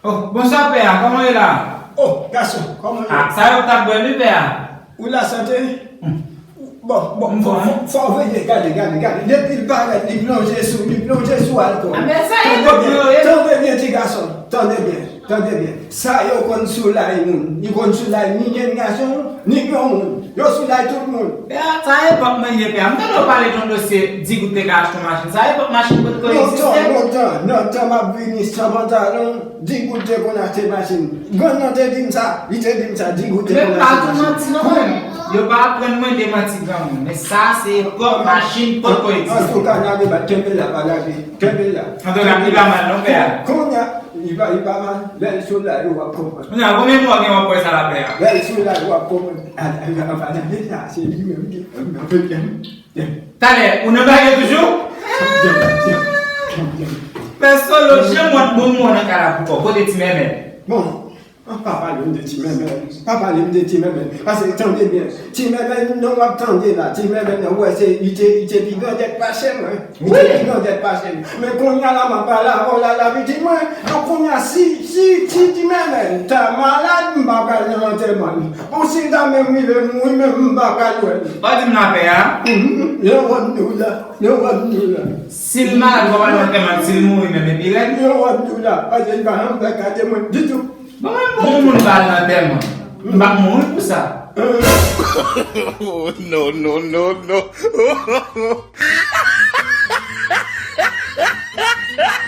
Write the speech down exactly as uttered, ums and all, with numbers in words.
Oh, bonswa pè a, kòman w ye la? Oh, gason, kòman w ye? Ah, sa yo t ap bwè wi pè a. Ou la sante? Bon, bon, fò, fò, fò w veye, gade, gade, gade. Depi l parèt, li plonje sou, li plonje sou alkòl. Ah, men sa e bon pou yo ye. Tande byen, ti gason, tande byen, tande byen. Sa yo konn soulay moun. Li konn soulay ni jenn gason, ni granmoun. Yo soulay tout moun. Pè a, sa epòk mwen ye pè a. M tande w pale de yon dosye, di goud te ka achte yon machin. Sa epòk machin potko egziste. Lontan, lontan, nan tan m ap vini san pantalon, di goud te konn achte machin. Grann nan te di m sa, li te di m sa, di goud te konn achte machin. Men pa tou manti non, mwen. Yo pa aprann mwen de manti granmoun. Men sa se epòk machin potko egziste. Antouka, n a debat, kenbe la, pa lage. Kenbe la. Antouka, li pa mal non, pè a. Kounye a, li pa, li pa mal. Lè l sou la, yo w ap konprann. Kounye a, konbyen mwa gen w ap wè sa la, pè a? Lè l sou la, yo w ap konprann. A, a, a, pa lage sa, se li menm ki, ki, ki, ki, Talè, ou nan bagay toujou? Pè Solo, janm wont bon moun nan kay la pou kò. Kote ti mèmèl? Bon, an pa pale m de ti mèmèl. Pa pale m de ti mèmèl. Paske tande byen. Ti mèmèl nan w ap tande la. Ti mèmèl nan, ou wè se, li te, li te pi grandèt pase mwen. Li te pi grandèt pase m. Men kounye a la, m ap pale avè w la, la pitit mwen. Donk kounye a, si, si, si ti mèmèl ta malad, m pa pral nan antèman li. Bon, si l ta menm rive mouri menm, m pa pral wè l. Pa di m la pè a. Mhm. Yo wè m di w la. Yo wè m di w la. Si l malad, w ap al nan antèman, si l mouri menm, epi rèd. Yo wè m di w la. Paske l pa janm fè gade mwen ditou. Bon, mwen bon moun pa al nan antèman. M p ap mouri pou sa. Oh, no, no, no, no.